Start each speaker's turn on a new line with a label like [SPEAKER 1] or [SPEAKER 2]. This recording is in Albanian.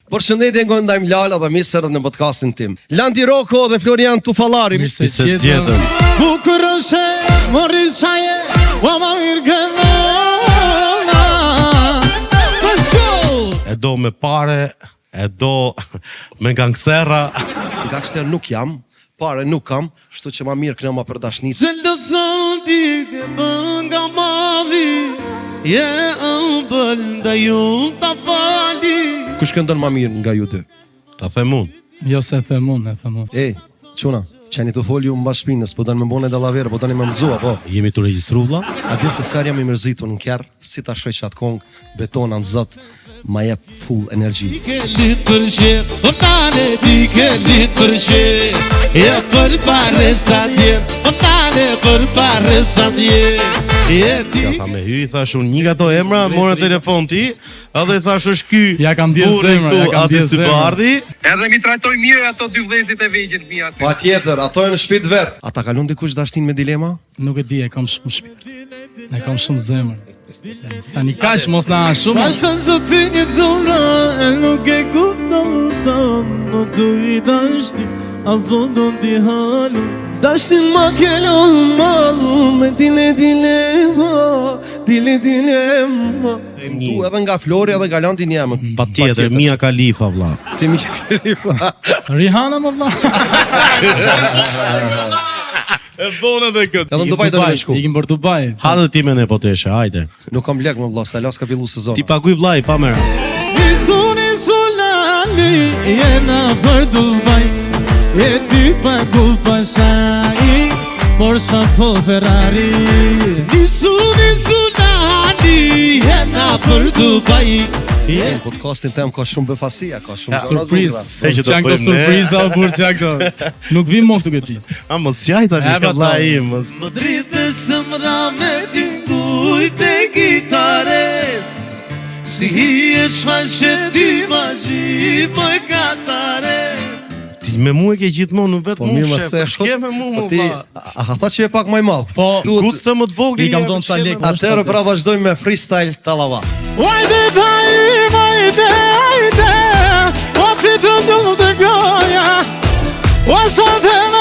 [SPEAKER 1] Përshëndetje nga Ndajm Lala dhe mirë se erdhët në podcastin tim. Landi Roko dhe Florian Tufallari.
[SPEAKER 2] Mirë se gjetëm.
[SPEAKER 3] Bukur është, mori çaje, wa ma mirë gëndona.
[SPEAKER 1] Let's go!
[SPEAKER 2] E do me pare, e do me gangsterra.
[SPEAKER 1] Gangster nuk jam, pare nuk kam, kështu që ma mirë kënoma për dashni.
[SPEAKER 3] Xhelozan ti e bën nga madhi Je ëmbël ndaj unë ta fali
[SPEAKER 1] Kush këndon ma mirë nga ju dy?
[SPEAKER 2] Ta them unë.
[SPEAKER 4] Jo se them unë, e them unë.
[SPEAKER 1] Ej, çuna, qeni tu fol ju mbas shpinës, po doni me bone dallavere, po doni me mëzua, po.
[SPEAKER 2] Jemi tu regjistru vlla?
[SPEAKER 1] A din se sa jam i mërzitur në kerr, si ta shoh qat kongë, betona në zot, ma jep full energji.
[SPEAKER 3] Ti ke lit për shef, o tane ti ke lit për shef Je për pare sta dje, o tane për pare sta dje Je ti
[SPEAKER 2] Ja tha me hy, i thash unë një nga ato emra, mora telefon ti, edhe i thash është ky.
[SPEAKER 4] Ja kam ndje
[SPEAKER 2] burri
[SPEAKER 4] zemra,
[SPEAKER 2] këtu,
[SPEAKER 4] ja kam
[SPEAKER 2] Adi
[SPEAKER 4] ndje zemra.
[SPEAKER 2] Sybardi.
[SPEAKER 5] Edhe mi trajtoj mirë ato dy vëllezërit e vegjël mi aty.
[SPEAKER 1] Pa tjetër, ato janë në shtëpi të vet. A ta kalon dikush dashnin me dilema?
[SPEAKER 4] Nuk e di, e kam shumë shpirt. E kam shumë zemër. Tani kaq mos na shumë. Pasha zoti një dhura e nuk e kupton sa më të i dashti a fundon ti halu.
[SPEAKER 1] Dashtin ma kelon malu me dile dilema, dile dilema. Tu edhe nga Flori edhe nga Landi një emër.
[SPEAKER 2] Pa tjetër, Mia Khalifa vlla.
[SPEAKER 1] Ti Mia Khalifa.
[SPEAKER 4] Rihanna më vlla. E bonë edhe këtë.
[SPEAKER 1] Edhe në Dubai do me shku.
[SPEAKER 4] Ikim për Dubai.
[SPEAKER 2] Hajde ti me ne po teshe, hajde.
[SPEAKER 1] Nuk kam lek më vlla, se las ka fillu sezona.
[SPEAKER 2] Ti paguj vllai pa merak.
[SPEAKER 3] Nisu nisu lali Jena për Dubai E ti pagu pashai Porsche po Ferrari Nisu nisu lali Jena për Dubai
[SPEAKER 1] Në podcastin tem ka shumë befasia, ka shumë gjëra të
[SPEAKER 4] Surprizë.
[SPEAKER 1] bukura.
[SPEAKER 2] E që do
[SPEAKER 4] Çan këto
[SPEAKER 2] bëjmë ne.
[SPEAKER 4] surpriza o burr çan këto. Nuk vim më këtu këti.
[SPEAKER 2] A mos jaj tani,
[SPEAKER 4] E, pa
[SPEAKER 2] vlla
[SPEAKER 4] to.
[SPEAKER 2] im. Mos.
[SPEAKER 3] Më dritë së mra me tingujt e gitares Si hije shfaqe ti magji më katares
[SPEAKER 2] Ti me mua e ke gjithmonë, nuk vetë
[SPEAKER 1] Po
[SPEAKER 2] mua
[SPEAKER 1] mirë më
[SPEAKER 2] shef,
[SPEAKER 1] se.
[SPEAKER 2] po Shke me mua
[SPEAKER 1] Po
[SPEAKER 2] më
[SPEAKER 1] ti,
[SPEAKER 2] vlla.
[SPEAKER 1] a a tha që je pak më i madh?
[SPEAKER 4] Po,
[SPEAKER 1] Duhet-
[SPEAKER 2] Guc të më të vogël.
[SPEAKER 4] I kam
[SPEAKER 2] je,
[SPEAKER 4] dhënë
[SPEAKER 2] po
[SPEAKER 4] ca
[SPEAKER 2] shke me
[SPEAKER 4] lekë.
[SPEAKER 2] mua.
[SPEAKER 1] Atëherë pra vazhdojmë me freestyle tallava.
[SPEAKER 3] Hajde dajim, hajde, hajde O ti të du të goja O sot e me.